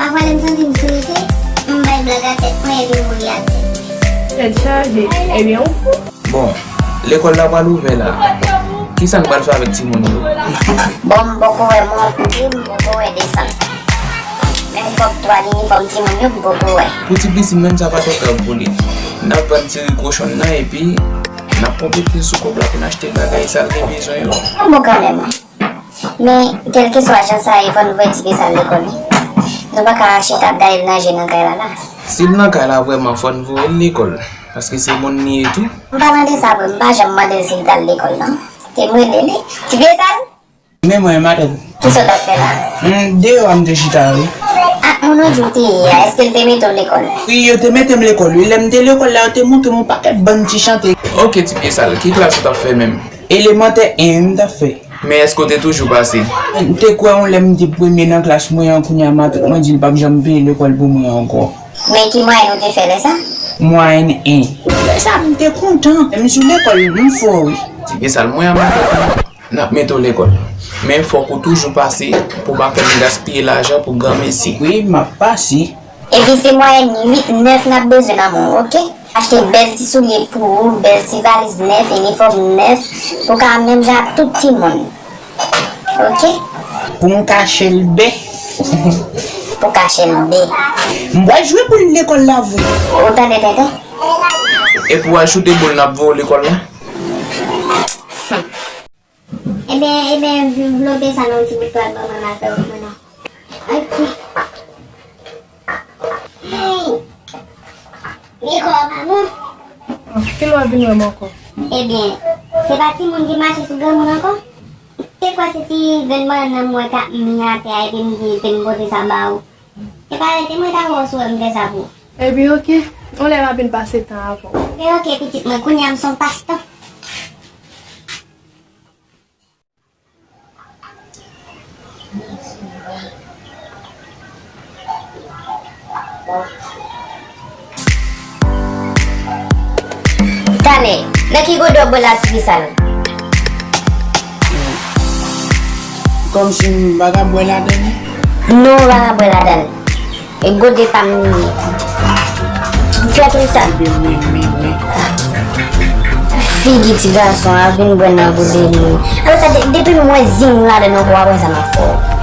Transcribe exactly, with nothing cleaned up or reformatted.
Pafwa lè m santi m strese, m bay blag atè mwen epi m mouri atè. Tèt chaje. Ebyen, ou fou. Bon, lekòl la pral ouvè la. Kisa n pral fè avèk timoun yo? Bon, m poko wè monte, m poko wè desann. Menm kòb pou al inifòm timoun yo, m poko wè. Pou ti pisin menm sa pa twò grav pou li. N ap vann ti ri kochon nan epi n ap konpete sou kòb la pou n achte bagay sa l te bezwen yo. Bon kanmenm. Men, kèlkeswa jan sa ye, fò n voye ti pisin al lekòl wi. Nou pa ka chita ap gade l nan je nan kay la la. Si l nan kay la vrèman, fò n voye l lekòl. Paske se moun li ye tou. M pa mande sa vre, m pa janm mande l si l t al lekòl non. Te m rele li. Ti pisin! Men mwen, madanm. Kisa w t ap fè la? M deyò a m te chita wi. Ak moun ou di w te ye a, èske l te mete w lekòl? Wi, yo te mete m lekòl wi. Lè m te lekòl la, yo te montre m yon pakèt bann ti chante. Ok ti pye sal, ki klas ou t ap fè menm? Elemantè en m t ap fè. Men èske w te toujou pase? M te kwè yon lè m te premye nan klas mwen an, kounye a matant mwen di l p ap janm peye lekòl pou mwen ankò. Men ki mwayèn ou te fè lè sa? Mwayèn en. Lè sa m te kontan. Lè m sou lekòl, m fò wi. Ti pye sal, mwen a matant mwen. N ap mete w lekòl. Men fòk ou toujou pase pou w pa fè n gaspiye lajan pou granmesi. Wi, m ap pase. Epi se mwayèn uit, nèf n ap bezwen nan men w, oke? Achte bèl ti soulye pou ou, bèl ti valiz nèf, inifòm nèf, pou w ka menm jan ak tout timoun. Oke? Pou m kache l bè. Pou kache l bè. M pral jwe boul lekòl la vre. Ou tande tenten? Epi w al choute boul n ap voye w lekòl la? Ebyen, ebyen, vlope sa nan yon ti bout twal ban mwen m al fè wout mwen non. Ay, pwi. Hey! Lekòl pa bon. Kilè w ap vin wè m ankò? Ebyen, se pa timoun ki mache sou granmoun ankò? Te kwè se ti grenn bannann nan m wè k ap mi atè a epi m di epi m pote sa ba ou. Se pa rete mwen ta wè w si w wè m fè sa pou ou. Ebyen, oke. Yon lè m ap vin pase tan avè w. Ebyen, oke, pitit mwen, kounye a m se yon pastan. Talè, nan ki gode w bwè la ti pye sal? Kòmsi m pa ka bwè ladan l? Non, ou pa ka bwè ladan l. E gode pa m li. Fè tou sa. Figi ti gason a vin bwè nan gode li. Alò sa, de- depi m wè zing ladan nan kò a, wè sa m ap fè w.